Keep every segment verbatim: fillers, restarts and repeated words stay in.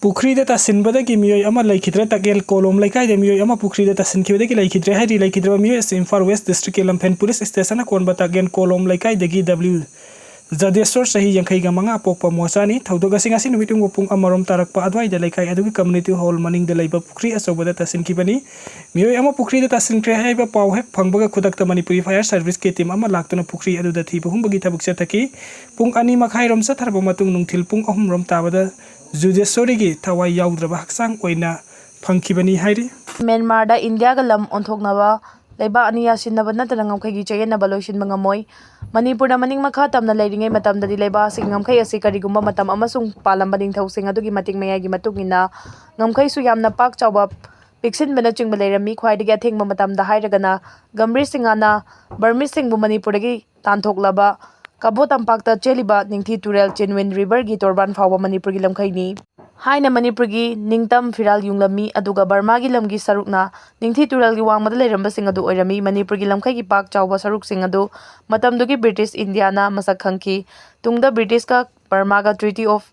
ꯄꯨꯈ꯭ꯔꯤꯗ ꯇꯥꯁꯤꯟꯕꯗꯒꯤ ꯃꯤꯑꯣꯏ ꯑꯃ ꯂꯩꯈꯤꯗ꯭ꯔꯦ꯫ ꯇꯥꯛꯌꯦꯜ ꯀꯣꯂꯣꯝ ꯂꯩꯀꯥꯏꯗ ꯃꯤꯑꯣꯏ ꯑꯃ ꯄꯨꯈ꯭ꯔꯤꯗ ꯇꯥꯁꯤꯟꯈꯤꯕꯗꯒꯤ ꯂꯩꯈꯤꯗ꯭ꯔꯦ ꯍꯥꯏꯔꯤ꯫ ꯂꯩꯈꯤꯗ꯭ꯔꯕ ꯃꯤꯑꯣꯏ ꯑꯁꯤ ꯏꯝꯐꯥꯜ ꯋꯦꯁ ꯗꯤꯁꯇ꯭ꯔꯤꯛꯀꯤ ꯂꯝꯐꯦꯟ ꯄꯨꯂꯤꯁ ꯁ꯭ꯇꯦꯁꯟꯅ ꯀꯣꯟꯕ ꯇꯥꯛꯌꯦꯜ ꯀꯣꯂꯣꯝ ꯂꯩꯀꯥꯏꯗꯒꯤ ꯗꯕ꯭ꯂꯤꯎ ꯖꯗꯦꯁꯣꯔ, ꯆꯍꯤ ꯌꯥꯡꯈꯩꯒ ꯃꯉꯥ, ꯄꯣꯛꯄ ꯃꯣꯆꯥꯅꯤ꯫ ꯊꯧꯗꯣꯛ ꯑꯁꯤ ꯉꯁꯤ ꯅꯨꯃꯤꯠ ꯄꯨꯡ ꯑꯃꯔꯣꯝ ꯇꯥꯔꯛꯄ ꯑꯗꯨꯋꯥꯏꯗ ꯂꯩꯀꯥꯏ ꯑꯗꯨꯒꯤ ꯀꯝꯃ꯭ꯌꯨꯅꯤꯇꯤ ꯍꯣꯜ ꯃꯅꯤꯡꯗ ꯂꯩꯕ ꯄꯨꯈ꯭ꯔꯤ ꯑꯆꯧꯕꯗ ꯇꯥꯁꯤꯟꯈꯤꯕꯅꯤ꯫ ꯃꯤꯑꯣꯏ ꯑꯃ ꯄꯨꯈ꯭ꯔꯤꯗ ꯇꯥꯁꯤꯟꯈ꯭ꯔꯦ ꯍꯥꯏꯕ ꯄꯥꯎ ꯍꯦꯛ ꯐꯪꯕꯒ ꯈꯨꯗꯛꯇ ꯃꯅꯤꯄꯨꯔꯤ ꯐꯥꯌꯔ ꯁꯥꯔꯚꯤꯁꯀꯤ ꯇꯤꯝ ꯑꯃ ꯂꯥꯛꯇꯨꯅ ꯄꯨꯈ꯭ꯔꯤ ꯑꯗꯨꯗ ꯊꯤꯕ ꯍꯨꯝꯕꯒꯤ ꯊꯕꯛ ꯆꯠꯊꯈꯤ꯫ ꯄꯨꯡ ꯑꯅꯤ ꯃꯈꯥꯏꯔꯣꯝ ꯆꯠꯊꯔꯕ ꯃꯇꯨꯡ ꯅꯨꯡꯊꯤꯜ ꯄꯨꯡ ꯑꯍꯨꯝꯔꯣꯝ ꯇꯥꯕꯗ ꯖꯨꯗꯦꯁꯣꯔꯤꯒꯤ ꯊꯋꯥꯏ ꯌꯥꯎꯗ꯭ꯔꯕ ꯍꯛꯆꯥꯡ ꯑꯣꯏꯅ ꯐꯪꯈꯤꯕꯅꯤ ꯍꯥꯏꯔꯤ꯫ ꯃ꯭ꯌꯥꯟꯃꯥꯔꯗ ꯏꯟꯗꯤꯌꯥꯒ ꯂꯝ ꯑꯣꯟꯊꯣꯛꯅꯕ ꯂꯩꯕꯥꯛ ꯑꯅꯤ ꯌꯥꯁꯤꯟꯅꯕ ꯅꯠꯇꯅ ꯉꯝꯈꯩꯒꯤ ꯆꯌꯦꯠꯅꯕ ꯂꯣꯏꯁꯤꯟꯕ ꯉꯝꯃꯣꯏ꯫ ꯃꯅꯤꯄꯨꯔꯗ ꯃꯅꯤꯡ ꯃꯈꯥ ꯇꯝꯅ ꯂꯩꯔꯤꯉꯩ ꯃꯇꯝꯗꯗꯤ ꯂꯩꯕꯥꯛ ꯑꯁꯤꯒꯤ ꯉꯝꯈꯩ ꯑꯁꯤ ꯀꯔꯤꯒꯨꯝꯕ ꯃꯇꯝ ꯑꯃꯁꯨꯡ ꯄꯥꯜꯂꯝꯕ ꯅꯤꯡꯊꯧꯁꯤꯡ ꯑꯗꯨꯒꯤ ꯃꯇꯤꯛ ꯃꯌꯥꯏꯒꯤ ꯃꯇꯨꯡ ꯏꯟꯅ ꯉꯝꯈꯩꯁꯨ ꯌꯥꯝꯅ ꯄꯥꯛ ꯆꯥꯎꯕ, ꯄꯤꯛꯁꯤꯟꯕꯅꯆꯤꯡꯕ ꯂꯩꯔꯝꯃꯤ꯫ ꯈ꯭ꯋꯥꯏꯗꯒꯤ ꯑꯊꯦꯡꯕ ꯃꯇꯝꯗ ꯍꯥꯏꯔꯒꯅ ꯒꯝꯚꯤꯔ ꯁꯤꯡꯍꯅ ꯕꯔꯃꯤꯁꯁꯤꯡꯕꯨ ꯃꯅꯤꯄꯨꯔꯗꯒꯤ ꯇꯥꯟꯊꯣꯛꯂꯕ ꯀꯕꯣ ꯇꯝꯄꯥꯛꯇ ꯆꯦꯜꯂꯤꯕ ꯅꯤꯡꯊꯤ ꯇꯨꯔꯦꯜ ꯆꯤꯟꯋꯤꯟ ꯔꯤꯚꯔꯒꯤ ꯇꯣꯔꯕꯥꯟ ꯐꯥꯎꯕ ꯃꯅꯤꯄꯨꯔꯒꯤ ꯂꯝꯈꯩꯅꯤ ꯍꯥꯏꯅ ꯃꯅꯤꯄꯨꯔꯒꯤ ꯅꯤꯡꯇꯝ ꯐꯤꯔꯥꯜ ꯌꯨꯡꯂꯝꯃꯤ꯫ ꯑꯗꯨꯒ ꯕꯔꯃꯥꯒꯤ ꯂꯝꯒꯤ ꯁꯔꯨꯛꯅ ꯅꯤꯡꯊꯤ ꯇꯨꯔꯦꯜꯒꯤ ꯋꯥꯡꯃꯗ ꯂꯩꯔꯝꯕꯁꯤꯡ ꯑꯗꯨ ꯑꯣꯏꯔꯝꯃꯤ꯫ ꯃꯅꯤꯄꯨꯔꯒꯤ ꯂꯝꯈꯩꯒꯤ ꯄꯥꯛ ꯆꯥꯎꯕ ꯁꯔꯨꯛꯁꯤꯡ ꯑꯗꯨ ꯃꯇꯝꯗꯨꯒꯤ ꯕ꯭ꯔꯤꯇꯤꯁ ꯏꯟꯗꯤꯌꯥꯅ ꯃꯁꯛ ꯈꯪꯈꯤ꯫ ꯇꯨꯡꯗ ꯕ꯭ꯔꯤꯇꯤꯁꯀ ꯕꯔꯃꯥꯒ Treaty of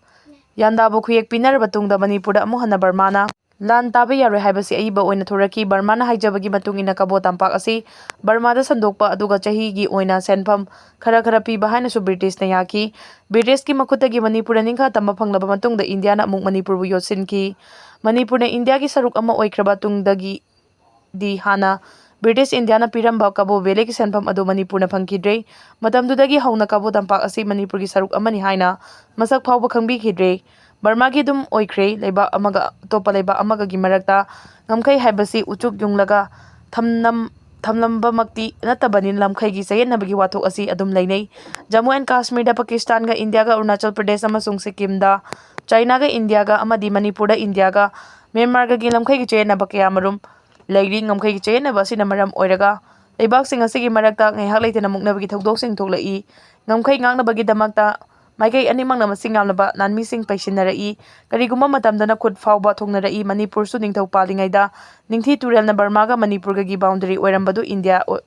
ꯌꯥꯟꯗꯥꯕꯨ ꯈꯨꯌꯦꯛ ꯄꯤꯅꯔꯕ ꯇꯨꯡꯗ ꯃꯅꯤꯄꯨꯔꯗ ꯑꯃꯨꯛ ꯍꯟꯅ ꯕꯔꯃꯥꯅ ꯂꯥꯟ ꯇꯥꯕ ꯌꯥꯔꯣꯏ ꯍꯥꯏꯕꯁꯤ ꯑꯏꯕ ꯑꯣꯏꯅ ꯊꯣꯔꯛꯈꯤ꯫ ꯕꯔꯃꯥꯅ ꯍꯥꯏꯖꯕꯒꯤ ꯃꯇꯨꯡ ꯏꯟꯅ ꯀꯕꯣ ꯇꯝꯄꯥꯛ ꯑꯁꯤ ꯕꯔꯃꯥꯗ ꯁꯟꯗꯣꯛꯄ ꯑꯗꯨꯒ ꯆꯍꯤꯒꯤ ꯑꯣꯏꯅ ꯁꯦꯟꯐꯝ ꯈꯔ ꯈꯔ ꯄꯤꯕ ꯍꯥꯏꯅꯁꯨ ꯕ꯭ꯔꯤꯇꯤꯁꯅ ꯌꯥꯈꯤ꯫ ꯕ꯭ꯔꯤꯇꯤꯁꯀꯤ ꯃꯈꯨꯠꯇꯒꯤ ꯃꯅꯤꯄꯨꯔꯗ ꯅꯤꯡꯈꯥ ꯇꯝꯕ ꯐꯪꯂꯕ ꯃꯇꯨꯡꯗ ꯏꯟꯗꯤꯌꯥꯅ ꯑꯃꯨꯛ ꯃꯅꯤꯄꯨꯔꯕꯨ ꯌꯣꯠꯁꯤꯟꯈꯤ꯫ ꯃꯅꯤꯄꯨꯔꯅ ꯏꯟꯗꯤꯌꯥꯒꯤ ꯁꯔꯨꯛ ꯑꯃ ꯑꯣꯏꯈ꯭ꯔꯕ ꯇꯨꯡꯗꯒꯤꯗꯤ ꯍꯥꯟꯅ ꯕ꯭ꯔꯤꯇꯤꯁ ꯏꯟꯗꯤꯌꯥꯅ ꯄꯤꯔꯝꯕ ꯀꯕꯣ ꯚꯦꯂꯤꯒꯤ ꯁꯦꯟꯐꯝ ꯑꯗꯨ ꯃꯅꯤꯄꯨꯔꯅ ꯐꯪꯈꯤꯗ꯭ꯔꯦ꯫ ꯃꯇꯝꯗꯨꯗꯒꯤ ꯍꯧꯅ ꯀꯕꯣ ꯇꯝꯄꯥꯛ ꯑꯁꯤ ꯃꯅꯤꯄꯨꯔꯒꯤ ꯁꯔꯨꯛ ꯑꯃꯅꯤ ꯍꯥꯏꯅ ꯃꯁꯛ ꯐꯥꯎꯕ ꯈꯪꯕꯤꯈꯤꯗ꯭ꯔꯦ꯫ ꯕꯔꯃꯥꯒꯤ ꯑꯗꯨꯝ ꯑꯣꯏꯈ꯭ꯔꯦ꯫ ꯂꯩꯕꯥꯛ ꯑꯃꯒ ꯑꯇꯣꯞꯄ ꯂꯩꯕꯥꯛ ꯑꯃꯒꯒꯤ ꯃꯔꯛꯇ ꯉꯝꯈꯩ ꯍꯥꯏꯕꯁꯤ ꯎꯆꯨꯛ ꯌꯨꯡꯂꯒ ꯊꯝꯂꯝ-, ꯊꯝꯂꯝꯕꯃꯛꯇꯤ ꯅꯠꯇꯕꯅꯤꯅ ꯂꯝꯈꯩꯒꯤ ꯆꯌꯦꯠꯅꯕꯒꯤ ꯋꯥꯊꯣꯛ ꯑꯁꯤ ꯑꯗꯨꯝ ꯂꯩꯅꯩ꯫ ꯖꯝꯃꯨ ꯑꯦꯟ ꯀꯥꯁꯃꯤꯔꯗ ꯄꯥꯀꯤꯁꯇꯥꯟꯒ ꯏꯟꯗꯤꯌꯥꯒ ꯑꯔꯨꯅꯥꯆꯜ ꯄ꯭ꯔꯗꯦꯁ ꯑꯃꯁꯨꯡ ꯁꯤꯛꯀꯤꯝꯗ ꯆꯥꯏꯅꯥꯒ ꯏꯟꯗꯤꯌꯥꯒ ꯑꯃꯗꯤ ꯃꯅꯤꯄꯨꯔꯗ ꯏꯟꯗꯤꯌꯥꯒ ꯃ꯭ꯌꯥꯟꯃꯥꯔꯒꯒꯤ ꯂꯝꯈꯩꯒꯤ ꯆꯌꯦꯠꯅꯕ ꯀꯌꯥꯃꯔꯨꯝ ꯂꯩꯔꯤ꯫ ꯉꯝꯈꯩꯒꯤ ꯆꯌꯦꯠꯅꯕ ꯑꯁꯤꯅ ꯃꯔꯝ ꯑꯣꯏꯔꯒ ꯂꯩꯕꯥꯛꯁꯤꯡ ꯑꯁꯤꯒꯤ ꯃꯔꯛꯇ ꯉꯥꯏꯍꯥꯛ ꯂꯩꯇꯅ ꯃꯨꯛꯅꯕꯒꯤ ꯊꯧꯗꯣꯛꯁꯤꯡ ꯊꯣꯛꯂꯛꯏ꯫ ꯉꯝꯈꯩ ꯉꯥꯛꯅꯕꯒꯤꯗꯃꯛꯇ ꯃꯥꯏꯀꯩ ꯑꯅꯤꯃꯛꯅ ꯃꯁꯤꯡ ꯌꯥꯝꯂꯕ ꯂꯥꯟꯃꯤꯁꯤꯡ ꯄꯩꯁꯤꯟꯅꯔꯛꯏ꯫ ꯀꯔꯤꯒꯨꯝꯕ ꯃꯇꯝꯗꯅ ꯈꯨꯠ ꯐꯥꯎꯕ ꯊꯣꯡꯅꯔꯛꯏ꯫ ꯃꯅꯤꯄꯨꯔꯁꯨ ꯅꯤꯡꯊꯧ ꯄꯥꯜꯂꯤꯉꯩꯗ ꯅꯤꯡꯊꯤ ꯇꯨꯔꯦꯜꯅ ꯕꯔꯃꯥꯒ ꯃꯅꯤꯄꯨꯔꯒꯒꯤ ꯕꯥꯎꯟꯗꯔꯤ ꯑꯣꯏꯔꯝꯕꯗꯨ ꯏꯟꯗꯤꯌꯥ ꯑꯣꯏ-,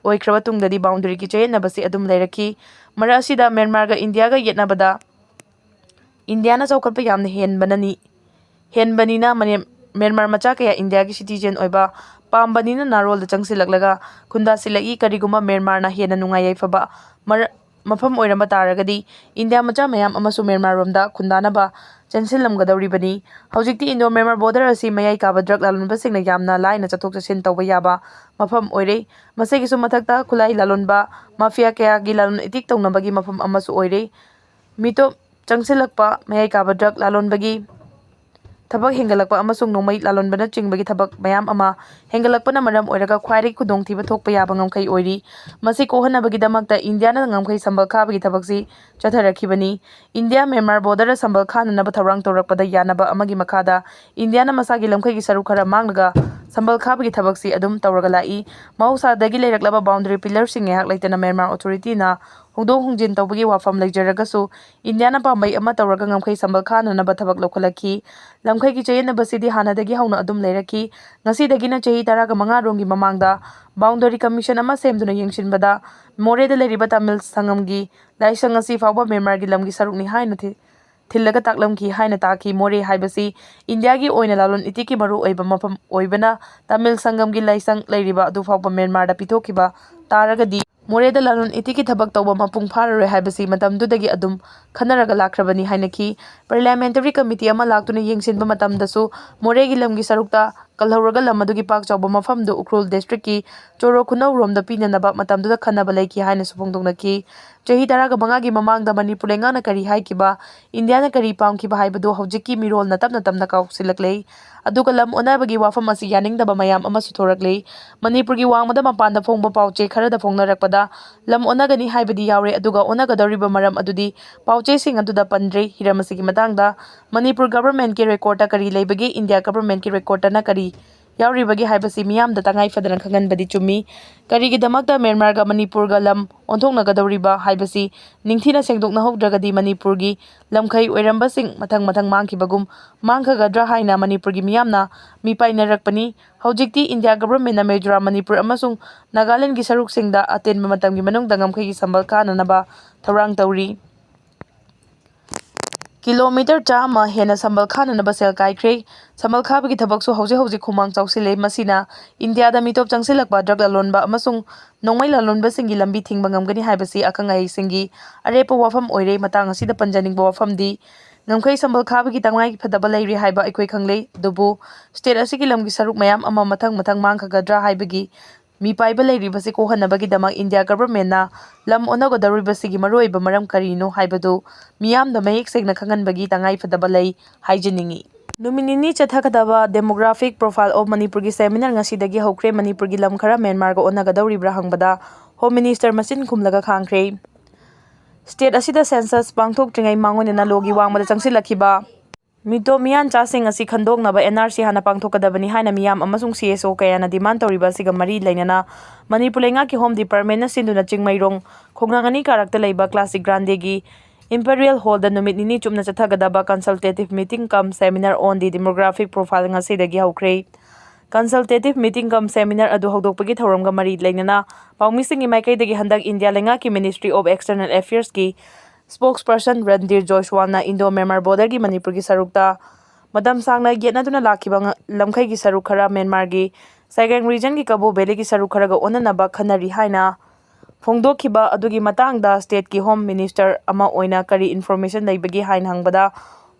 ꯑꯣꯏꯈ꯭ꯔꯕ ꯇꯨꯡꯗꯗꯤ ꯕꯥꯎꯟꯗꯔꯤꯒꯤ ꯆꯌꯦꯠꯅꯕꯁꯤ ꯑꯗꯨꯝ ꯂꯩꯔꯛꯈꯤ꯫ ꯃꯔꯛ ꯑꯁꯤꯗ ꯃ꯭ꯌꯥꯟꯃꯥꯔꯒ ꯏꯟꯗꯤꯌꯥꯒ ꯌꯦꯠꯅꯕꯗ ꯏꯟꯗꯤꯌꯥꯅ ꯆꯥꯎꯈꯠꯄ ꯌꯥꯝꯅ ꯍꯦꯟꯕꯅꯅꯤ, ꯍꯦꯟꯕꯅꯤꯅ ꯃꯅꯦ-, ꯃ꯭ꯌꯥꯟꯃꯥꯔ ꯃꯆꯥ ꯀꯌꯥ ꯏꯟꯗꯤꯌꯥꯒꯤ citizen ꯑꯣꯏꯕ ꯄꯥꯝꯕꯅꯤꯅ ꯅꯥꯔꯣꯜꯗ ꯆꯪꯁꯤꯜꯂꯛꯂꯒ ꯈꯨꯟꯗꯥꯁꯤꯜꯂꯛꯏ꯫ ꯀꯔꯤꯒꯨꯝꯕ ꯃ꯭ꯌꯥꯟꯃꯥꯔꯅ ꯍꯦꯟꯅ ꯅꯨꯡꯉꯥꯏ ꯌꯥꯏꯐꯕ ꯃꯔ-, ꯃꯐꯝ ꯑꯣꯏꯔꯝꯕ ꯇꯥꯔꯒꯗꯤ ꯏꯟꯗꯤꯌꯥ ꯃꯆꯥ ꯃꯌꯥꯝ ꯑꯃꯁꯨ ꯃ꯭ꯌꯥꯟꯃꯥꯔꯔꯣꯝꯗ ꯈꯨꯟꯗꯥꯅꯕ ꯆꯦꯟꯁꯤꯜꯂꯝꯒꯗꯧꯔꯤꯕꯅꯤ꯫ ꯍꯧꯖꯤꯛꯇꯤ ꯏꯟꯗꯣ ꯃ꯭ꯌꯥꯟꯃꯥꯔ border ꯑꯁꯤ ꯃꯌꯥꯏ ꯀꯥꯕ drug ꯂꯥꯂꯣꯟꯕꯁꯤꯡꯅ ꯌꯥꯝꯅ ꯂꯥꯏꯅ ꯆꯠꯊꯣꯛ ꯆꯠꯁꯤꯟ ꯇꯧꯕ ꯌꯥꯕ ꯃꯐꯝ ꯑꯣꯏꯔꯦ꯫ ꯃꯁꯤꯒꯤꯁꯨ ꯃꯊꯛꯇ ꯈꯨꯠꯂꯥꯏ ꯂꯥꯂꯣꯟꯕ, mafia ꯀꯌꯥꯒꯤ ꯂꯂꯣꯟ ꯏꯇꯤꯛ ꯇꯧꯅꯕꯒꯤ ꯃꯐꯝ ꯑꯃꯁꯨ ꯑꯣꯏꯔꯦ꯫ ꯃꯤꯇꯣꯞ ꯆꯪꯁꯤꯜꯂꯛꯄ, ꯃꯌꯥꯏ ꯀꯥꯕ drug ꯂꯥꯂꯣꯟꯕꯒꯤ ꯊꯕꯛ ꯍꯦꯟꯒꯠꯂꯛꯄ ꯑꯃꯁꯨꯡ ꯅꯣꯡꯃꯩ ꯂꯥꯂꯣꯟꯕꯅꯆꯤꯡꯕꯒꯤ ꯊꯕꯛ ꯃꯌꯥꯝ ꯑꯃ ꯍꯦꯟꯒꯠꯂꯛꯄꯅ ꯃꯔꯝ ꯑꯣꯏꯔꯒ ꯈ꯭ꯋꯥꯏꯗꯒꯤ ꯈꯨꯗꯣꯡꯊꯤꯕ ꯊꯣꯛꯄ ꯌꯥꯕ ꯉꯝꯈꯩ ꯑꯣꯏꯔꯤ꯫ ꯃꯁꯤ ꯀꯣꯛꯍꯟꯅꯕꯒꯤꯗꯃꯛꯇ ꯏꯟꯗꯤꯌꯥꯅ ꯉꯝꯈꯩ ꯁꯝꯕꯜ ꯈꯥꯕꯒꯤ ꯊꯕꯛꯁꯤ ꯆꯠꯊꯔꯛꯈꯤꯕꯅꯤ꯫ ꯏꯟꯗꯤꯌꯥ ꯃ꯭ꯌꯥꯟꯃꯥꯔ border ꯁꯝꯕꯜ ꯈꯥꯅꯅꯕ ꯊꯧꯔꯥꯡ ꯇꯧꯔꯛꯄꯗ ꯌꯥꯅꯕ ꯑꯃꯒꯤ ꯃꯈꯥꯗ ꯏꯟꯗꯤꯌꯥꯅ ꯃꯁꯥꯒꯤ ꯂꯝꯈꯩꯒꯤ ꯁꯔꯨꯛ ꯈꯔ ꯃꯥꯡꯂꯒ ꯁꯝꯕꯜ ꯈꯥꯕꯒꯤ ꯊꯕꯛꯁꯤ ꯑꯗꯨꯝ ꯇꯧꯔꯒ ꯂꯥꯛꯏ꯫ ꯃꯍꯧꯁꯥꯗꯒꯤ ꯂꯩꯔꯛꯂꯕ boundary pillarꯁꯤꯡ ꯉꯥꯏꯍꯥꯛ ꯂꯩꯇꯅ ꯃ꯭ꯌꯥꯟꯃꯥꯔ authorityꯅ ꯍꯣꯡꯗꯣꯛ ꯍꯣꯡꯖꯤꯟ ꯇꯧꯕꯒꯤ ꯋꯥꯐꯝ ꯂꯩꯖꯔꯒꯁꯨ, ꯏꯟꯗꯤꯌꯥꯅ ꯄꯥꯝꯕꯩ ꯑꯃ ꯇꯧꯔꯒ ꯉꯝꯈꯩ ꯁꯝꯕꯜ ꯈꯥꯅꯅꯕ ꯊꯕꯛ ꯂꯧꯈꯠꯂꯛꯈꯤ꯫ ꯂꯝꯈꯩꯒꯤ ꯆꯌꯦꯠꯅꯕꯁꯤꯗꯤ ꯍꯥꯟꯅꯗꯒꯤ ꯍꯧꯅ ꯑꯗꯨꯝ ꯂꯩꯔꯛꯈꯤ꯫ ꯉꯁꯤꯗꯒꯤꯅ ꯆꯍꯤ ꯇꯔꯥꯒ ꯃꯉꯥ ꯔꯣꯝꯒꯤ ꯃꯃꯥꯡꯗ boundary commission ꯑꯃ ꯁꯦꯝꯗꯨꯅ ꯌꯦꯡꯁꯤꯟꯕꯗ ꯃꯣꯔꯦꯗ ꯂꯩꯔꯤꯕ ꯇꯥꯃꯤꯜ ꯁꯪꯒꯝꯒꯤ ꯂꯥꯏꯁꯪ ꯑꯁꯤ ꯐꯥꯎꯕ ꯃ꯭ꯌꯥꯟꯃꯥꯔꯒꯤ ꯂꯝꯒꯤ ꯁꯔꯨꯛꯅꯤ ꯍꯥꯏꯅ ꯊꯤ-, ꯊꯤꯜꯂꯒ ꯇꯥꯛꯂꯝꯈꯤ ꯍꯥꯏꯅ ꯇꯥꯈꯤ꯫ ꯃꯣꯔꯦ ꯍꯥꯏꯕꯁꯤ ꯏꯟꯗꯤꯌꯥꯒꯤ ꯑꯣꯏꯅ ꯂꯂꯣꯟ ꯏꯇꯤꯛꯀꯤ ꯃꯔꯨ ꯑꯣꯏꯕ ꯃꯐꯝ ꯑꯣꯏꯕꯅ, ꯇꯥꯃꯤꯜ ꯁꯪꯒꯝꯒꯤ ꯂꯥꯏꯁꯪ ꯂꯩꯔꯤꯕ ꯑꯗꯨ ꯐꯥꯎꯕ ꯃ꯭ꯌꯥꯟꯃꯥꯔꯗ ꯄꯤꯊꯣꯛꯈꯤꯕ ꯇꯥꯔꯒꯗꯤ, ꯃꯣꯔꯦꯗ ꯂꯂꯣꯟ ꯏꯇꯤꯛꯀꯤ ꯊꯕꯛ ꯇꯧꯕ ꯃꯄꯨꯡ ꯐꯥꯔꯔꯣꯏ ꯍꯥꯏꯕꯁꯤ ꯃꯇꯝꯗꯨꯗꯒꯤ ꯑꯗꯨꯝ ꯈꯟꯅꯔꯒ ꯂꯥꯛꯈ꯭ꯔꯕꯅꯤ ꯍꯥꯏꯅꯈꯤ꯫ Parliamentary committee ꯑꯃ ꯂꯥꯛꯇꯨꯅ ꯌꯦꯡꯁꯤꯟꯕ ꯃꯇꯝꯗꯁꯨ ꯃꯣꯔꯦꯒꯤ ꯂꯝꯒꯤ ꯁꯔꯨꯛꯇ ꯀꯜꯍꯧꯔꯒ ꯂꯝ ꯑꯗꯨꯒꯤ ꯄꯥꯛ ꯆꯥꯎꯕ ꯃꯐꯝꯗꯨ ꯎꯈ꯭ꯔꯨꯜ districtꯀꯤ ꯆꯣꯔꯣ ꯈꯨꯅꯧꯔꯣꯝꯗ ꯄꯤꯅꯅꯕ ꯃꯇꯝꯗꯨꯗ ꯈꯟꯅꯕ ꯂꯩꯈꯤ ꯍꯥꯏꯅꯁꯨ ꯐꯣꯡꯗꯣꯛꯅꯈꯤ꯫ ꯆꯍꯤ ꯇꯔꯥꯒ ꯃꯉꯥꯒꯤ ꯃꯃꯥꯡꯗ ꯃꯅꯤꯄꯨꯔ ꯂꯩꯉꯥꯛꯅ ꯀꯔꯤ ꯍꯥꯏꯈꯤꯕ, ꯏꯟꯗꯤꯌꯥꯅ ꯀꯔꯤ ꯄꯥꯝꯈꯤꯕ ꯍꯥꯏꯕꯗꯨ ꯍꯧꯖꯤꯛꯀꯤ ꯃꯤꯔꯣꯜꯅ ꯇꯞꯅ ꯇꯞꯅ ꯀꯥꯎꯁꯤꯜꯂꯛꯂꯦ꯫ ꯑꯗꯨꯒ ꯂꯝ ꯑꯣꯟꯅꯕꯒꯤ ꯋꯥꯐꯝ ꯑꯁꯤ ꯌꯥꯅꯤꯡꯗꯕ ꯃꯌꯥꯝ ꯑꯃꯁꯨ ꯊꯣꯔꯛꯂꯦ꯫ ꯃꯅꯤꯄꯨꯔꯒꯤ ꯋꯥꯡꯃꯗ ꯃꯄꯥꯟꯗ ꯐꯣꯡꯕ ꯄꯥꯎꯆꯦ ꯈꯔꯗ ꯐꯣꯡꯅꯔꯛꯄꯗ ꯂꯝ ꯑꯣꯟꯅꯒꯅꯤ ꯍꯥꯏꯕꯗꯤ ꯌꯥꯎꯔꯦ, ꯑꯗꯨꯒ ꯑꯣꯟꯅꯒꯗꯧꯔꯤꯕ ꯃꯔꯝ ꯑꯗꯨꯗꯤ ꯄꯥꯎꯆꯦꯁꯤꯡ ꯑꯗꯨꯗ ꯄꯟꯗ꯭ꯔꯦ꯫ ꯍꯤꯔꯝ ꯑꯁꯤꯒꯤ ꯃꯇꯥꯡꯗ ꯃꯅꯤꯄꯨꯔ governmentꯀꯤ recordꯇ ꯀꯔꯤ ꯂꯩꯕꯒꯦ, ꯏꯟꯗꯤꯌꯥ governmentꯀꯤ recordꯇꯅ ꯀꯔꯤ ꯌꯥꯎꯔꯤꯕꯒꯦ ꯍꯥꯏꯕꯁꯤ ꯃꯤꯌꯥꯝꯗ ꯇꯉꯥꯏ ꯐꯗꯅ ꯈꯪꯍꯟꯕꯗꯤ ꯆꯨꯝꯃꯤ꯫ ꯀꯔꯤꯒꯤꯗꯃꯛꯇ ꯃ꯭ꯌꯥꯟꯃꯥꯔꯒ ꯃꯅꯤꯄꯨꯔꯒ ꯂꯝ ꯑꯣꯟꯊꯣꯛꯅꯒꯗꯧꯔꯤꯕ ꯍꯥꯏꯕꯁꯤ ꯅꯤꯡꯊꯤꯅ ꯁꯦꯡꯗꯣꯛꯅꯍꯧꯗ꯭ꯔꯒꯗꯤ ꯃꯅꯤꯄꯨꯔꯒꯤ ꯂꯝꯈꯩ ꯑꯣꯏꯔꯝꯕꯁꯤꯡ ꯃꯊꯪ ꯃꯊꯪ ꯃꯥꯡꯈꯤꯕꯒꯨꯝ ꯃꯥꯡꯈꯒꯗ꯭ꯔꯥ ꯍꯥꯏꯅ ꯃꯅꯤꯄꯨꯔꯒꯤ ꯃꯤꯌꯥꯝꯅ ꯃꯤꯄꯥꯏꯅꯔꯛꯄꯅꯤ꯫ ꯍꯧꯖꯤꯛꯇꯤ ꯏꯟꯗꯤꯌꯥ governmentꯅ ꯃꯤꯖꯣꯔꯥꯝ, ꯃꯅꯤꯄꯨꯔ ꯑꯃꯁꯨꯡ ꯅꯥꯒꯥꯂꯦꯟꯗꯒꯤ ꯁꯔꯨꯛꯁꯤꯡꯗ ꯑꯇꯦꯟꯕ ꯃꯇꯝꯒꯤ ꯃꯅꯨꯡꯗ ꯉꯝꯈꯩꯒꯤ ꯁꯝꯕꯜ ꯈꯥꯅꯅꯕ ꯊꯧꯔꯥꯡ ꯇꯧꯔꯤ꯫ ꯀꯤꯂꯣꯃꯤꯇꯔ ꯆꯥꯝꯃ ꯍꯦꯟꯅ ꯁꯝꯕꯜ ꯈꯥꯅꯅꯕ ꯁꯦꯜ ꯀꯥꯏꯈ꯭ꯔꯦ꯫ ꯁꯝꯕꯜ ꯈꯥꯕꯒꯤ ꯊꯕꯛꯁꯨ ꯍꯧꯖꯤꯛ ꯍꯧꯖꯤꯛ ꯈꯨꯃꯥꯡ ꯆꯥꯎꯁꯤꯜꯂꯦ꯫ ꯃꯁꯤꯅ ꯏꯟꯗꯤꯌꯥꯗ ꯃꯤꯇꯣꯞ ꯆꯪꯁꯤꯜꯂꯛꯄ ꯗ꯭ꯔꯒ ꯂꯂꯣꯟꯕ ꯑꯃꯁꯨꯡ ꯅꯣꯡꯃꯩ ꯂꯂꯣꯟꯕꯁꯤꯡꯒꯤ ꯂꯝꯕꯤ ꯊꯤꯡꯕ ꯉꯝꯒꯅꯤ ꯍꯥꯏꯕꯁꯤ ꯑꯈꯪ ꯑꯍꯩꯁꯤꯡꯒꯤ ꯑꯔꯦꯞꯄ ꯋꯥꯐꯝ ꯑꯣꯏꯔꯦ꯫ ꯃꯇꯥꯡ ꯑꯁꯤꯗ ꯄꯟꯖꯅꯤꯡꯕ ꯋꯥꯐꯝꯗꯤ, ꯉꯝꯈꯩ ꯁꯝꯕꯜ ꯈꯥꯕꯒꯤ ꯇꯉꯥꯏ ꯐꯗꯕ ꯂꯩꯔꯤ ꯍꯥꯏꯕ ꯑꯩꯈꯣꯏ ꯈꯪꯂꯦ, ꯑꯗꯨꯕꯨ ꯁ꯭ꯇꯦꯠ ꯑꯁꯤꯒꯤ ꯂꯝꯒꯤ ꯁꯔꯨꯛ ꯃꯌꯥꯝ ꯑꯃ ꯃꯊꯪ ꯃꯊꯪ ꯃꯥꯡꯈꯒꯗ꯭ꯔꯥ ꯍꯥꯏꯕꯒꯤ ꯃꯤꯄꯥꯏꯕ ꯂꯩꯔꯤꯕꯁꯤ ꯀꯣꯛꯍꯟꯅꯕꯒꯤꯗꯃꯛ ꯏꯟꯗꯤꯌꯥ ꯒꯚꯔꯟꯃꯦꯟꯠꯅ ꯂꯝ ꯑꯣꯟꯅꯒꯗꯧꯔꯤꯕꯁꯤꯒꯤ ꯃꯔꯨꯑꯣꯏꯕ ꯃꯔꯝ ꯀꯔꯤꯅꯣ ꯍꯥꯏꯕꯗꯨ ꯃꯤꯌꯥꯝꯗ ꯃꯌꯦꯛ ꯁꯦꯡꯅ ꯈꯪꯍꯟꯕꯒꯤ ꯇꯉꯥꯏ ꯐꯗꯕ ꯂꯩ ꯍꯥꯏꯖꯅꯤꯡꯏ꯫ ꯅꯨꯃꯤꯠ ꯅꯤꯅꯤ ꯆꯠꯊꯒꯗꯕ Demographic Profile of ꯃꯅꯤꯄꯨꯔꯒꯤ seminar ꯉꯁꯤꯗꯒꯤ ꯍꯧꯈ꯭ꯔꯦ꯫ ꯃꯅꯤꯄꯨꯔꯒꯤ ꯂꯝ ꯈꯔ ꯃ꯭ꯌꯥꯟꯃꯥꯔꯒ ꯑꯣꯟꯅꯒꯗꯧꯔꯤꯕ꯭ꯔꯥ ꯍꯪꯕꯗ Home Minister ꯃꯆꯤꯟ ꯈꯨꯝꯂꯒ ꯈꯥꯡꯈ꯭ꯔꯦ꯫ ꯁ꯭ꯇꯦꯠ ꯑꯁꯤꯗ ꯁꯦꯟꯁꯁ ꯄꯥꯡꯊꯣꯛꯇ꯭ꯔꯤꯉꯩ ꯃꯥꯡꯑꯣꯏꯅꯅ ꯂꯣꯒꯤ ꯋꯥꯡꯃꯗ ꯆꯪꯁꯤꯜꯂꯛꯈꯤꯕ ꯃꯤꯇꯣꯞ ꯃꯤꯌꯥꯟꯆꯥꯁꯤꯡ ꯑꯁꯤ ꯈꯟꯗꯣꯛꯅꯕ N R C ꯍꯥꯟꯅ ꯄꯥꯡꯊꯣꯛꯀꯗꯕꯅꯤ ꯍꯥꯏꯅ ꯃꯤꯌꯥꯝ ꯑꯃꯁꯨꯡ C S O ꯀꯌꯥꯅ demand ꯇꯧꯔꯤꯕ ꯑꯁꯤꯒ ꯃꯔꯤ ꯂꯩꯅꯅ ꯃꯅꯤꯄꯨꯔ ꯂꯩꯉꯥꯛꯀꯤ Home Department ꯅ ꯁꯤꯟꯗꯨꯅ ꯆꯤꯡꯃꯩꯔꯣꯡ ꯈꯣꯡꯅꯥꯡ ꯑꯅꯤ ꯀꯥꯔꯛꯇ ꯂꯩꯕ Classic Grande ꯒꯤ Imperial Hall ꯗ ꯅꯨꯃꯤꯠ ꯅꯤꯅꯤ ꯆꯨꯞꯅ ꯆꯠꯊꯒꯗꯕ Consultative Meeting cum Seminar on the Demographic Profile ꯉꯁꯤꯗꯒꯤ ꯍꯧꯈ꯭ꯔꯦ꯫ Consultative Meeting cum Seminar ꯑꯗꯨ ꯍꯧꯗꯣꯛꯄꯒꯤ ꯊꯧꯔꯝꯒ ꯃꯔꯤ ꯂꯩꯅꯅ ꯄꯥꯎꯃꯤꯁꯤꯡꯒꯤ ꯃꯥꯏꯀꯩꯗꯒꯤ ꯍꯟꯗꯛ ꯏꯟꯗꯤꯌꯥ ꯂꯩꯉꯥꯛꯀꯤ Ministry of External Affairs ꯀꯤ spokesperson Randhir ꯖꯣꯏꯁ꯭ꯋꯥꯜꯅ Indo Myanmar border ꯒꯤ ꯃꯅꯤꯄꯨꯔꯒꯤ ꯁꯔꯨꯛꯇ ꯃꯇꯝ ꯁꯥꯡꯅ ꯌꯦꯠꯅꯗꯨꯅ ꯂꯥꯛꯈꯤꯕ ꯉ-, ꯂꯝꯈꯩꯒꯤ ꯁꯔꯨꯛ ꯈꯔ ꯃ꯭ꯌꯥꯟꯃꯥꯔꯒꯤ Sagaing Region ꯒꯤ Kabaw Valley ꯒꯤ ꯁꯔꯨꯛ ꯈꯔꯒ ꯑꯣꯟꯅꯅꯕ ꯈꯟꯅꯔꯤ ꯍꯥꯏꯅ ꯐꯣꯡꯗꯣꯛꯈꯤꯕ ꯑꯗꯨꯒꯤ ꯃꯇꯥꯡꯗ state ꯀꯤ Home Minister ꯑꯃ ꯑꯣꯏꯅ ꯀꯔꯤ information ꯂꯩꯕꯒꯦ ꯍꯥꯏꯅ ꯍꯪꯕꯗ,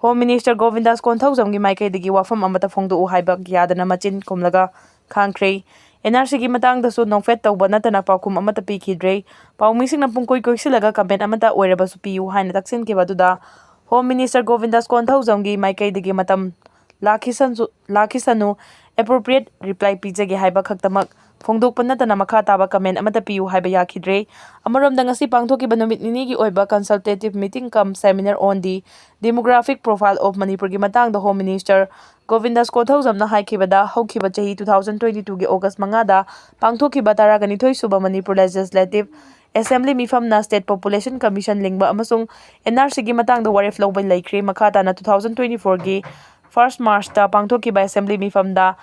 Home Minister ꯒꯣꯕꯤꯟꯗꯥꯁ ꯀꯣꯟꯊꯧꯖꯝꯒꯤ ꯃꯥꯏꯀꯩꯗꯒꯤ ꯋꯥꯐꯝ ꯑꯃꯠꯇ ꯐꯣꯡꯗꯣꯛꯎ ꯍꯥꯏꯕ ꯌꯥꯗꯅ ꯃꯆꯤꯟ ꯈꯨꯝꯂꯒ ꯈꯥꯡꯈ꯭ꯔꯦ꯫ N R C ꯒꯤ ꯃꯇꯥꯡꯗꯁꯨ ꯅꯣꯛꯐꯦꯠ ꯇꯧꯕ ꯅꯠꯇꯅ ꯄꯥꯎꯈꯨꯝ ꯑꯃꯠꯇ ꯄꯤꯈꯤꯗ꯭ꯔꯦ꯫ ꯄꯥꯎꯃꯤꯁꯤꯡꯅ ꯄꯨꯡꯀꯣꯏ ꯀꯣꯏꯁꯤꯜꯂꯒ comment ꯑꯃꯠꯇ ꯑꯣꯏꯔꯕꯁꯨ ꯄꯤꯌꯨ ꯍꯥꯏꯅ ꯇꯛꯁꯤꯟꯈꯤꯕ ꯑꯗꯨꯗ Home Minister ꯒꯣꯕꯤꯟꯗꯥꯁ ꯀꯣꯟꯊꯧꯖꯝꯒꯤ ꯃꯥꯏꯀꯩꯗꯒꯤ ꯃꯇꯝ ꯂꯥꯛꯈꯤꯁꯟꯁꯨ-, ꯂꯥꯛꯈꯤꯁꯅꯨ, appropriate reply ꯄꯤꯖꯒꯦ ꯍꯥꯏꯕ ꯈꯛꯇꯃꯛ ꯐꯣꯡꯗꯣꯛꯄ ꯅꯠꯇꯅ ꯃꯈꯥ ꯇꯥꯕ comment ꯑꯃꯠꯇ ꯄꯤꯌꯨ ꯍꯥꯏꯕ ꯌꯥꯈꯤꯗ꯭ꯔꯦ꯫ ꯑꯃꯔꯣꯝꯗ ꯉꯁꯤ ꯄꯥꯡꯊꯣꯛꯈꯤꯕ ꯅꯨꯃꯤꯠ ꯅꯤꯅꯤꯒꯤ ꯑꯣꯏꯕ Consultative Meeting cum Seminar on the Demographic Profile of ꯃꯅꯤꯄꯨꯔꯒꯤ ꯃꯇꯥꯡꯗ Home Minister ꯒꯣꯕꯤꯟꯗꯥꯁ ꯀꯣꯟꯊꯧꯖꯝꯅ ꯍꯥꯏꯈꯤꯕꯗ, ꯍꯧꯈꯤꯕ ꯆꯍꯤ two thousand twenty two ꯒꯤ August ꯃꯉꯥꯗ ꯄꯥꯡꯊꯣꯛꯈꯤꯕ ꯇꯔꯥꯒ ꯅꯤꯊꯣꯏ ꯁꯨꯕ Manipur Legislative Assembly ꯃꯤꯐꯝꯅ State Population Commission ꯂꯤꯡꯕ ꯑꯃꯁꯨꯡ N R C ꯒꯤ ꯃꯇꯥꯡꯗ ꯋꯥꯔꯦꯞ ꯂꯧꯕ ꯂꯩꯈ꯭ꯔꯦ꯫ ꯃꯈꯥ ꯇꯥꯅ two thousand twenty four ꯒꯤ first March ꯇ ꯄꯥꯡꯊꯣꯛꯈꯤꯕ Assembly ꯃꯤꯐꯝꯗ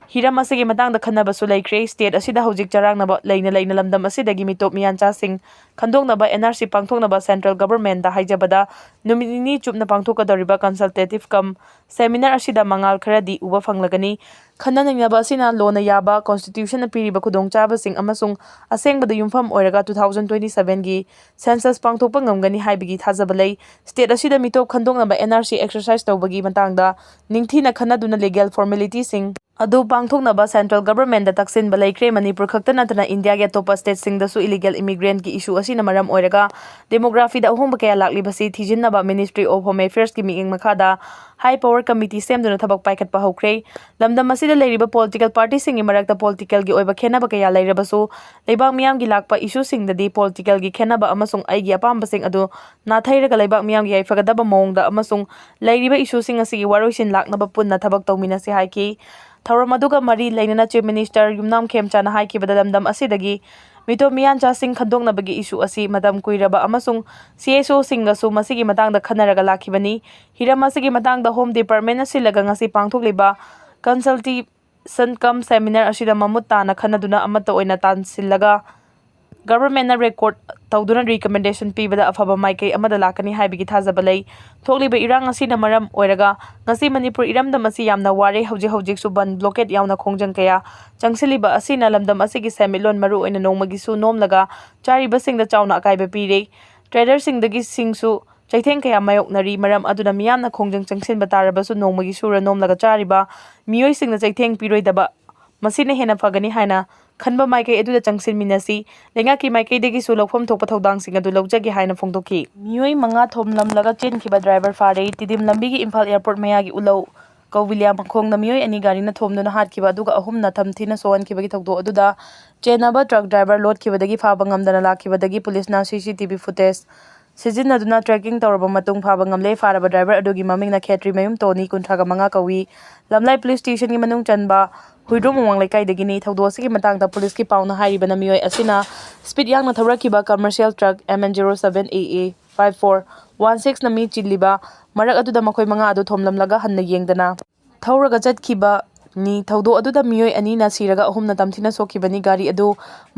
ꯍꯤꯔꯝ ꯑꯁꯤꯒꯤ ꯃꯇꯥꯡꯗ ꯈꯟꯅꯕꯁꯨ ꯂꯩꯈ꯭ꯔꯦ꯫ State ꯑꯁꯤꯗ ꯍꯧꯖꯤꯛ ꯆꯔꯥꯡꯅꯕ ꯂꯩꯅ ꯂꯩꯅ ꯂꯝꯗꯝ ꯑꯁꯤꯗꯒꯤ ꯃꯤꯇꯣꯞ ꯃꯤꯌꯥꯟꯆꯥꯁꯤꯡ ꯈꯟꯗꯣꯛꯅꯕ N R C ꯄꯥꯡꯊꯣꯛꯅꯕ Central Governmentꯗ ꯍꯥꯏꯖꯕꯗ ꯅꯨꯃꯤꯠ ꯅꯤꯅꯤ ꯆꯨꯞꯅ ꯄꯥꯡꯊꯣꯛꯀꯗꯧꯔꯤꯕ consultative cum seminar ꯑꯁꯤꯗ ꯃꯉꯥꯜ ꯈꯔꯗꯤ ꯎꯕ ꯐꯪꯂꯒꯅꯤ꯫ ꯈꯟꯅ ꯅꯩꯅꯕ ꯑꯁꯤꯅ ꯂꯣꯅ ꯌꯥꯕ, Constitutionꯅ ꯄꯤꯔꯤꯕ ꯈꯨꯗꯣꯡꯆꯥꯕꯁꯤꯡ ꯑꯃꯁꯨꯡ ꯑꯁꯦꯡꯕꯗ ꯌꯨꯝꯐꯝ ꯑꯣꯏꯔꯒ two thousand twenty sevenꯒꯤ Census ꯄꯥꯡꯊꯣꯛꯄ ꯉꯝꯒꯅꯤ ꯍꯥꯏꯕꯒꯤ ꯊꯥꯖꯕ ꯂꯩ꯫ State ꯑꯁꯤꯗ ꯃꯤꯇꯣꯞ ꯈꯟꯗꯣꯛꯅꯕ N R C exercise ꯇꯧꯕꯒꯤ ꯃꯇꯥꯡꯗ ꯅꯤꯡꯊꯤꯅ ꯈꯟꯅꯗꯨꯅ legal formalityꯁꯤꯡ ꯑꯗꯨ ꯄꯥꯡꯊꯣꯛꯅꯕ Central Governmentꯗ ꯇꯛꯁꯤꯟꯕ ꯂꯩꯈ꯭ꯔꯦ꯫ ꯃꯅꯤꯄꯨꯔ ꯈꯛꯇ ꯅꯠꯇꯅ ꯏꯟꯗꯤꯌꯥꯒꯤ ꯑꯇꯣꯞꯄ stateꯁꯤꯡꯗꯁꯨ illegal immigrantꯀꯤ issue ꯑꯁꯤꯅ ꯃꯔꯝ ꯑꯣꯏꯔꯒ demographyꯗ ꯑꯍꯣꯡꯕ ꯀꯌꯥ ꯂꯥꯛꯂꯤꯕꯁꯤ ꯊꯤꯖꯤꯟꯅꯕ Ministry of Home Affairsꯀꯤ ꯃꯤꯠꯌꯦꯡ ꯃꯈꯥꯗ high power committee ꯁꯦꯝꯗꯨꯅ ꯊꯕꯛ ꯄꯥꯏꯈꯠꯄ ꯍꯧꯈ꯭ꯔꯦ꯫ ꯂꯝꯗꯝ ꯑꯁꯤꯗ ꯂꯩꯔꯤꯕ political partyꯁꯤꯡꯒꯤ ꯃꯔꯛꯇ politicalꯒꯤ ꯑꯣꯏꯕ ꯈꯦꯟꯅꯕ ꯀꯌꯥ ꯂꯩꯔꯕꯁꯨ, ꯂꯩꯕꯥꯛ ꯃꯤꯌꯥꯝꯒꯤ ꯂꯥꯛꯄ issueꯁꯤꯡꯗꯗꯤ politicalꯒꯤ ꯈꯦꯟꯅꯕ ꯑꯃꯁꯨꯡ ꯑꯩꯒꯤ ꯑꯄꯥꯝꯕꯁꯤꯡ ꯑꯗꯨ ꯅꯥꯊꯩꯔꯒ ꯂꯩꯕꯥꯛ ꯃꯤꯌꯥꯝꯒꯤ ꯌꯥꯏꯐꯒꯗꯕ ꯃꯑꯣꯡꯗ ꯑꯃꯁꯨꯡ ꯂꯩꯔꯤꯕ issueꯁꯤꯡ ꯑꯁꯤꯒꯤ ꯋꯥꯔꯣꯏꯁꯤꯟ ꯂꯥꯛꯅꯕ ꯄꯨꯟꯅ ꯊꯕꯛ ꯇꯧꯃꯤꯟꯅꯁꯤ ꯍꯥꯏꯈꯤ꯫ ꯊꯧꯔꯝ ꯑꯗꯨꯒ ꯃꯔꯤ ꯂꯩꯅꯅ Chief Minister ꯌꯨꯝꯅꯥꯝ ꯈꯦꯝꯆꯥꯅ ꯍꯥꯏꯈꯤꯕꯗ, ꯂꯝꯗꯝ ꯑꯁꯤꯗꯒꯤ ꯃꯤꯇꯣꯞ ꯃꯤꯌꯥꯟꯆꯥꯁꯤꯡ ꯈꯟꯗꯣꯛꯅꯕꯒꯤ issue ꯑꯁꯤ ꯃꯇꯝ ꯀꯨꯏꯔꯕ ꯑꯃꯁꯨꯡ C S Oꯁꯤꯡꯒꯁꯨ ꯃꯁꯤꯒꯤ ꯃꯇꯥꯡꯗ ꯈꯟꯅꯔꯒ ꯂꯥꯛꯈꯤꯕꯅꯤ꯫ ꯍꯤꯔꯝ ꯑꯁꯤꯒꯤ ꯃꯇꯥꯡꯗ Home Departmentꯅ ꯁꯤꯜꯂꯒ ꯉꯁꯤ ꯄꯥꯡꯊꯣꯛꯂꯤꯕ consultation cum seminar ꯑꯁꯤꯗ ꯃꯃꯨꯠ ꯇꯥꯅ ꯈꯟꯅꯗꯨꯅ ꯑꯃꯠꯇ ꯑꯣꯏꯅ ꯇꯥꯟꯁꯤꯜꯂꯒ Governmentꯅ record ꯇꯧꯗꯨꯅ recommendation ꯄꯤꯕꯗ ꯑꯐꯕ ꯃꯥꯏꯀꯩ ꯑꯃꯗ ꯂꯥꯛꯀꯅꯤ ꯍꯥꯏꯕꯒꯤ ꯊꯥꯖꯕ ꯂꯩ꯫ ꯊꯣꯛꯂꯤꯕ ꯏꯔꯥꯡ ꯑꯁꯤꯅ ꯃꯔꯝ ꯑꯣꯏꯔꯒ ꯉꯁꯤ ꯃꯅꯤꯄꯨꯔ ꯏꯔꯝꯗꯝ ꯑꯁꯤ ꯌꯥꯝꯅ ꯋꯥꯔꯦ꯫ ꯍꯧꯖꯤꯛ ꯍꯧꯖꯤꯛꯁꯨ ꯕꯟ blockade ꯌꯥꯎꯅ ꯈꯣꯡꯖꯪ ꯀꯌꯥ ꯆꯪꯁꯤꯜꯂꯤꯕ ꯑꯁꯤꯅ ꯂꯝꯗꯝ ꯑꯁꯤꯒꯤ ꯁꯦꯟꯃꯤꯠꯂꯣꯟ ꯃꯔꯨꯑꯣꯏꯅ ꯅꯣꯡꯃꯒꯤ ꯁꯨ ꯅꯣꯝꯂꯒ ꯆꯥꯔꯤꯕꯁꯤꯡꯗ ꯆꯥꯎꯅ ꯑꯀꯥꯏꯕ ꯄꯤꯔꯦ꯫ Traderꯁꯤꯡꯗꯒꯤ ꯁꯤꯡꯁꯨ ꯆꯩꯊꯦꯡ ꯀꯌꯥ ꯃꯥꯌꯣꯛꯅꯔꯤ꯫ ꯃꯔꯝ ꯑꯗꯨꯅ ꯃꯤꯌꯥꯝꯅ ꯈꯣꯡꯖꯪ ꯆꯪꯁꯤꯟꯕ ꯇꯥꯔꯕꯁꯨ ꯅꯣꯡꯃꯒꯤ ꯁꯨꯔ ꯅꯣꯝꯂꯒ ꯆꯥꯔꯤꯕ ꯃꯤꯑꯣꯏꯁꯤꯡꯅ ꯆꯩꯊꯦꯡ ꯄꯤꯔꯣꯏꯗꯕ ꯃꯁꯤꯅ ꯍꯦꯟꯅ ꯐꯒꯅꯤ ꯍꯥꯏꯅ ꯈꯟꯕ ꯃꯥꯏꯀꯩ ꯑꯗꯨꯗ ꯆꯪꯁꯤꯟꯃꯤꯟꯅꯁꯤ꯫ ꯂꯩꯉꯥꯛꯀꯤ ꯃꯥꯏꯀꯩꯗꯒꯤꯁꯨ ꯂꯧꯐꯝ ꯊꯣꯛꯄ ꯊꯧꯗꯥꯡꯁꯤꯡ ꯑꯗꯨ ꯂꯧꯖꯒꯦ ꯍꯥꯏꯅ ꯐꯣꯡꯗꯣꯛꯈꯤ꯫ ꯃꯤꯑꯣꯏ ꯃꯉꯥ ꯊꯣꯝꯂꯝꯂꯒ ꯆꯦꯟꯈꯤꯕ driver ꯐꯥꯔꯦ꯫ ꯇꯤꯗꯤꯝ ꯂꯝꯕꯤꯒꯤ ꯏꯝꯐꯥꯜ airport ꯃꯌꯥꯒꯤ ꯎꯂꯧ ꯀꯧꯕꯤꯂꯤꯌꯥ ꯃꯈꯣꯡꯗ ꯃꯤꯑꯣꯏ ꯑꯅꯤ ꯒꯥꯔꯤꯅ ꯊꯣꯝꯗꯨꯅ ꯍꯥꯠꯈꯤꯕ ꯑꯗꯨꯒ ꯑꯍꯨꯝꯅ ꯊꯝꯊꯤꯅ ꯁꯣꯛꯍꯟꯈꯤꯕꯒꯤ ꯊꯧꯗꯣꯛ ꯑꯗꯨꯗ ꯆꯦꯟꯅꯕ truck driver ꯂꯣꯠꯈꯤꯕꯗꯒꯤ ꯐꯥꯕ ꯉꯝꯗꯅ ꯂꯥꯛꯈꯤꯕꯗꯒꯤ ꯄꯨꯂꯤꯁꯅ C C T V footage ꯁꯤꯖꯤꯟꯅꯗꯨꯅ tracking ꯇꯧꯔꯕ ꯃꯇꯨꯡ ꯐꯥꯕ ꯉꯝꯂꯦ꯫ ꯐꯥꯔꯕ driver ꯑꯗꯨꯒꯤ ꯃꯃꯤꯡꯅ ꯈꯦꯇ꯭ꯔꯤꯃꯌꯨꯝ ꯇꯣꯅꯤ, ꯀꯨꯟꯊ꯭ꯔꯥꯒ ꯃꯉꯥ ꯀꯧꯏ꯫ ꯂꯝꯂꯥꯏ police stationꯒꯤ ꯃꯅꯨꯡ ꯆꯟꯕ ꯍꯨꯏꯗ꯭ꯔꯣꯝ ꯎꯃꯪ ꯂꯩꯀꯥꯏꯗꯒꯤꯅꯤ꯫ ꯊꯧꯗꯣꯛ ꯑꯁꯤꯒꯤ ꯃꯇꯥꯡꯗ ꯄꯨꯂꯤꯁꯀꯤ ꯄꯥꯎꯅ ꯍꯥꯏꯔꯤꯕꯅ ꯃꯤꯑꯣꯏ ꯑꯁꯤꯅ speed ꯌꯥꯡꯅ ꯊꯧꯔꯛꯈꯤꯕ commercial truck M N zero seven A A five four one sixꯅ ꯃꯤ ꯆꯤꯜꯂꯤꯕ ꯃꯔꯛ ꯑꯗꯨꯗ ꯃꯈꯣꯏ ꯃꯉꯥ ꯑꯗꯨ ꯊꯣꯝꯂꯝꯂꯒ ꯍꯟꯅ ꯌꯦꯡꯗꯅ ꯊꯧꯔꯒ ꯆꯠꯈꯤꯕ ꯅꯤ꯫ ꯊꯧꯗꯣꯛ ꯑꯗꯨꯗ ꯃꯤꯑꯣꯏ ꯑꯅꯤꯅ ꯁꯤꯔꯒ ꯑꯍꯨꯝꯅ ꯇꯝꯊꯤꯅ ꯁꯣꯛꯈꯤꯕꯅꯤ꯫ ꯒꯥꯔꯤ ꯑꯗꯨ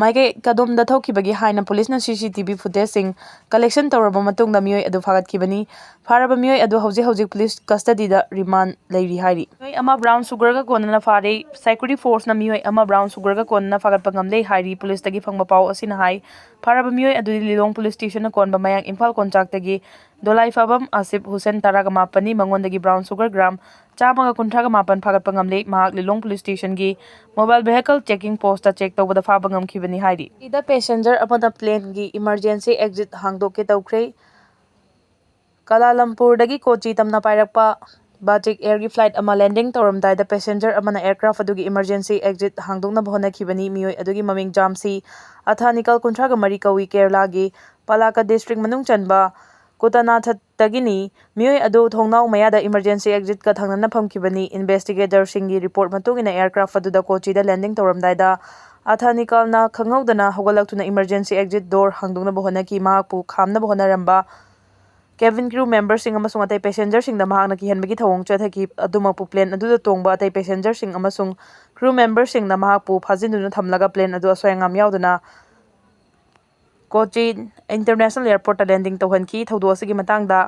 ꯃꯥꯏꯀꯩ ꯀꯗꯣꯝꯗ ꯊꯧꯈꯤꯕꯒꯦ ꯍꯥꯏꯅ ꯄꯨꯂꯤꯁꯅ C C T V footageꯁꯤꯡ collection ꯇꯧꯔꯕ ꯃꯇꯨꯡꯗ ꯃꯤꯑꯣꯏ ꯑꯗꯨ ꯐꯥꯒꯠꯈꯤꯕꯅꯤ꯫ ꯐꯥꯔꯕ ꯃꯤꯑꯣꯏ ꯑꯗꯨ ꯍꯧꯖꯤꯛ ꯍꯧꯖꯤꯛ ꯄꯨꯂꯤꯁ custodyꯗ remand ꯂꯩꯔꯤ ꯍꯥꯏꯔꯤ꯫ ꯃꯤꯑꯣꯏ ꯑꯃ brown sugarꯒ ꯀꯣꯟꯅꯅ ꯐꯥꯔꯦ꯫ Security forceꯅ ꯃꯤꯑꯣꯏ ꯑꯃ brown sugarꯒ ꯀꯣꯟꯅꯅ ꯐꯥꯒꯠꯄ ꯉꯝꯂꯦ ꯍꯥꯏꯔꯤ꯫ ꯄꯨꯂꯤꯁꯇꯒꯤ ꯐꯪꯕ ꯄꯥꯎ ꯑꯁꯤꯅ ꯍꯥꯏ, ꯐꯥꯔꯕ ꯃꯤꯑꯣꯏ ꯑꯗꯨꯗꯤ ꯂꯤꯂꯣꯡ police stationꯅ ꯀꯣꯟꯕ ꯃꯌꯥꯡ ꯏꯝꯐꯥꯜ ꯀꯣꯟꯆꯥꯛꯇꯒꯤ ꯗꯣꯂꯥꯏꯐꯥꯕꯝ ꯑꯥꯁꯤꯐ ꯍꯨꯁꯦꯟ ꯇꯔꯥꯒ ꯃꯥꯄꯟꯅꯤ꯫ ꯃꯉꯣꯟꯗꯒꯤ brown sugar gram ꯆꯥꯝꯃꯒ ꯀꯨꯟꯊ꯭ꯔꯥꯒ ꯃꯥꯄꯟ ꯐꯥꯒꯠꯄ ꯉꯝꯂꯦ꯫ ꯃꯍꯥꯛ ꯂꯤꯂꯣꯡ police stationꯒꯤ mobile vehicle checking postꯇ check ꯇꯧꯕꯗ ꯐꯥꯕ ꯉꯝꯈꯤꯕꯅꯤ ꯍꯥꯏꯔꯤ꯫ ꯁꯤꯗ passenger ꯑꯃꯅ planeꯒꯤ emergency exit ꯍꯥꯡꯗꯣꯛꯀꯦ ꯇꯧꯈ꯭ꯔꯦ꯫ ꯀꯂꯥꯂꯝꯄꯨꯔꯗꯒꯤ ꯀꯣꯆꯤ ꯇꯝꯅ ꯄꯥꯏꯔꯛꯄ Batik Airꯒꯤ flight ꯑꯃ landing ꯇꯧꯔꯝꯗꯥꯏꯗ passenger ꯑꯃꯅ aircraft ꯑꯗꯨꯒꯤ emergency exit ꯍꯥꯡꯗꯣꯛꯅꯕ ꯍꯣꯠꯅꯈꯤꯕꯅꯤ꯫ ꯃꯤꯑꯣꯏ ꯑꯗꯨꯒꯤ ꯃꯃꯤꯡ ꯖꯥꯝꯁꯤ ꯑꯊꯥꯅꯤꯀꯜ ꯀꯨꯟꯊ꯭ꯔꯥꯒ ꯃꯔꯤ ꯀꯧꯏ꯫ ꯀꯦꯔꯂꯥꯒꯤ ꯄꯥꯂꯥꯀꯠ district ꯃꯅꯨꯡ ꯆꯟꯕ ꯀꯨꯇꯅꯥꯊꯠꯇꯒꯤꯅꯤ꯫ ꯃꯤꯑꯣꯏ ꯑꯗꯨ ꯊꯣꯡꯅꯥꯎ ꯃꯌꯥꯗ emergency exitꯀ ꯊꯪꯅꯅ ꯐꯝꯈꯤꯕꯅꯤ꯫ Investigatorꯁꯤꯡꯒꯤ report ꯃꯇꯨꯡ ꯏꯟꯅ aircraft ꯑꯗꯨꯗ ꯀꯣꯆꯤꯗ landing ꯇꯧꯔꯝꯗꯥꯏꯗ ꯑꯊꯥꯅꯤꯀꯜꯅ ꯈꯪꯍꯧꯗꯅ ꯍꯧꯒꯠꯂꯛꯇꯨꯅ emergency exit door ꯍꯥꯡꯗꯣꯛꯅꯕ ꯍꯣꯠꯅꯈꯤ꯫ ꯃꯍꯥꯛꯄꯨ ꯈꯥꯝꯅꯕ ꯍꯣꯠꯅꯔꯝꯕ cabin crew memberꯁꯤꯡ ꯑꯃꯁꯨꯡ ꯑꯇꯩ passengerꯁꯤꯡꯗ ꯃꯍꯥꯛꯅ ꯀꯤꯍꯟꯕꯒꯤ ꯊꯧꯑꯣꯡ ꯆꯠꯊꯈꯤ꯫ ꯑꯗꯨꯃꯛꯄꯨ plane ꯑꯗꯨꯗ ꯇꯣꯡꯕ ꯑꯇꯩ passengerꯁꯤꯡ ꯑꯃꯁꯨꯡ crew memberꯁꯤꯡꯅ ꯃꯍꯥꯛꯄꯨ ꯐꯥꯖꯤꯟꯗꯨꯅ ꯊꯝꯂꯒ plane ꯑꯗꯨ ꯑꯁꯣꯏ ꯑꯉꯥꯝ ꯌꯥꯎꯗꯅ ꯀꯣꯆꯤ International Airportꯇ landing ꯇꯧꯍꯟꯈꯤ꯫ ꯊꯧꯗꯣꯛ ꯑꯁꯤꯒꯤ ꯃꯇꯥꯡꯗ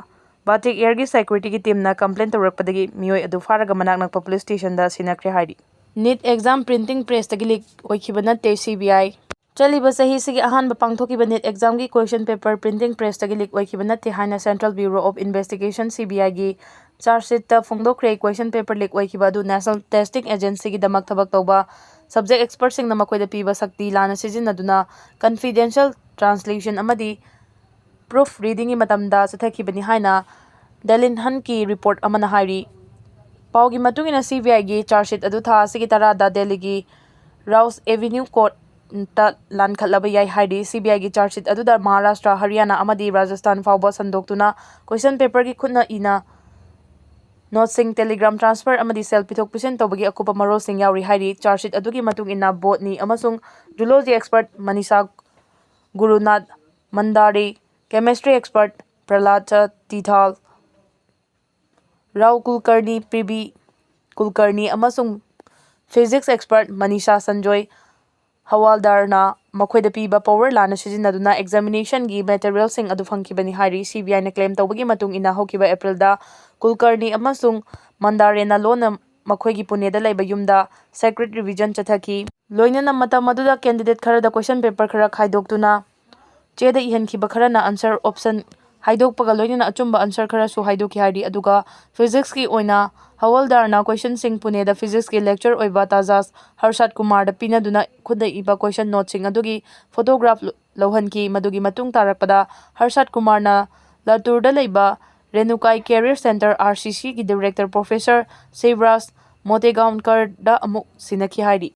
Batik Airꯒꯤ securityꯒꯤ teamꯅ complain ꯇꯧꯔꯛꯄꯗꯒꯤ ꯃꯤꯑꯣꯏ ꯑꯗꯨ ꯐꯥꯔꯒ ꯃꯅꯥꯛ ꯅꯛꯄ police stationꯗ ꯁꯤꯟꯅꯈ꯭ꯔꯦ ꯍꯥꯏꯔꯤ꯫ NEET exam printing pressꯇꯒꯤ leak ꯑꯣꯏꯈꯤꯕ ꯅꯠꯇꯦ, C B I꯫ ꯆꯠꯂꯤꯕ ꯆꯍꯤꯁꯤꯒꯤ ꯑꯍꯥꯟꯕ ꯄꯥꯡꯊꯣꯛꯈꯤꯕ NEET examꯒꯤ question paper printing pressꯇꯒꯤ leak ꯑꯣꯏꯈꯤꯕ ꯅꯠꯇꯦ ꯍꯥꯏꯅ Central Bureau of Investigation, C B Iꯒꯤ charge sheetꯇ ꯐꯣꯡꯗꯣꯛꯈ꯭ꯔꯦ꯫ Question paper leak ꯑꯣꯏꯈꯤꯕ ꯑꯗꯨ National Testing Agencyꯒꯤꯗꯃꯛ ꯊꯕꯛ ꯇꯧꯕ subject expertꯁꯤꯡꯅ ꯃꯈꯣꯏꯗ ꯄꯤꯕ ꯁꯛꯇꯤ ꯂꯥꯟꯅ ꯁꯤꯖꯤꯟꯅꯗꯨꯅ confidential translation ꯑꯃꯗꯤ proof readingꯒꯤ ꯃꯇꯝꯗ ꯆꯠꯊꯈꯤꯕꯅꯤ ꯍꯥꯏꯅ Dalian Huntꯀꯤ report ꯑꯃꯅ ꯍꯥꯏꯔꯤ꯫ ꯄꯥꯎꯒꯤ ꯃꯇꯨꯡ ꯏꯟꯅ, C B Iꯒꯤ charge sheet ꯑꯗꯨ ꯊꯥ ꯑꯁꯤꯒꯤ ꯇꯔꯥꯗ ꯗꯦꯜꯂꯤꯒꯤ Rouse Avenue Courtꯇ ꯂꯥꯟꯈꯠꯂꯕ ꯌꯥꯏ ꯍꯥꯏꯔꯤ꯫ C B Iꯒꯤ charge sheet ꯑꯗꯨꯗ ꯃꯍꯥꯔꯥꯁꯇ꯭ꯔ, ꯍꯔꯤꯌꯥꯅꯥ ꯑꯃꯗꯤ ꯔꯥꯖꯁꯊꯥꯟ ꯐꯥꯎꯕ ꯁꯟꯗꯣꯛꯇꯨꯅ question paperꯒꯤ ꯈꯨꯠꯅ ꯏꯅ noteꯁꯤꯡ, telegram transfer ꯑꯃꯗꯤ ꯁꯦꯜ ꯄꯤꯊꯣꯛ ꯄꯤꯁꯤꯟ ꯇꯧꯕꯒꯤ ꯑꯀꯨꯞꯄ ꯃꯔꯣꯜꯁꯤꯡ ꯌꯥꯎꯔꯤ ꯍꯥꯏꯔꯤ꯫ Charge sheet ꯑꯗꯨꯒꯤ ꯃꯇꯨꯡ ꯏꯟꯅ botany ꯑꯃꯁꯨꯡ zoology expert Manisha ꯒꯨꯔꯨꯅꯥꯊ ꯃꯟꯗꯥꯔꯤ, chemistry expert ꯄ꯭ꯔꯍꯂꯥꯗ ꯇꯤꯊꯥꯜ, Rao ꯀꯨꯜꯀꯔꯅꯤ, ꯄ꯭ꯔꯤꯕꯤ ꯀꯨꯜꯀꯔꯅꯤ ꯑꯃꯁꯨꯡ Physics expert Manisha Sanjoy Hawaldarna ꯃꯈꯣꯏꯗ ꯄꯤꯕ power ꯂꯥꯟꯅ ꯁꯤꯖꯤꯟꯅꯗꯨꯅ examination ꯒꯤ material ꯁꯤꯡ ꯑꯗꯨ ꯐꯪꯈꯤꯕꯅꯤ ꯍꯥꯏꯔꯤ꯫ C B I ꯅ claim ꯇꯧꯕꯒꯤ ꯃꯇꯨꯡ ꯏꯟꯅ, ꯍꯧꯈꯤꯕ April ꯗ ꯀꯨꯜꯀꯔꯅꯤ ꯑꯃꯁꯨꯡ ꯃꯟꯗꯥꯔꯦꯅ ꯂꯣꯟꯅ ꯃꯈꯣꯏꯒꯤ ꯄꯨꯅꯦꯗ ꯂꯩꯕ ꯌꯨꯝꯗ secret revision ꯆꯠꯊꯈꯤ꯫ ꯂꯣꯏꯅꯅ ꯃꯇꯝ ꯑꯗꯨꯗ candidate ꯈꯔꯗ question paper ꯈꯔ ꯈꯥꯏꯗꯣꯛꯇꯨꯅ ꯆꯦꯗ ꯏꯍꯟꯈꯤꯕ ꯈꯔꯅ answer option ꯍꯥꯏꯗꯣꯛꯄꯒ ꯂꯣꯏꯅꯅ ꯑꯆꯨꯝꯕ answer ꯈꯔꯁꯨ ꯍꯥꯏꯗꯣꯛꯈꯤ ꯍꯥꯏꯔꯤ꯫ ꯑꯗꯨꯒ physics ꯀꯤ ꯑꯣꯏꯅ ꯍꯋꯜꯗꯥꯔꯅ question ꯁꯤꯡ ꯄꯨꯅꯦꯗ physics ꯀꯤ lecturer ꯑꯣꯏꯕ ꯇꯥꯖꯥꯁ ꯍꯔꯁꯥꯠ ꯀꯨꯃꯥꯔꯗ ꯄꯤꯅꯗꯨꯅ ꯈꯨꯠꯅ ꯏꯕ question note ꯁꯤꯡ ꯑꯗꯨꯒꯤ photograph ꯂꯧ-, ꯂꯧꯍꯟꯈꯤ꯫ ꯃꯗꯨꯒꯤ ꯃꯇꯨꯡ ꯇꯥꯔꯛꯄꯗ ꯍꯔꯁꯥꯠ ꯀꯨꯃꯥꯔꯅ ꯂꯇꯨꯔꯗ ꯂꯩꯕ ꯔꯦꯅꯨꯀꯥꯏ Career Centre, R C C ꯒꯤ director professor ꯁꯤꯕꯔꯥꯖ ꯃꯣꯇꯦꯒꯥꯎꯟꯀꯔꯗ ꯑꯃꯨꯛ ꯁꯤꯟꯅꯈꯤ ꯍꯥꯏꯔꯤ꯫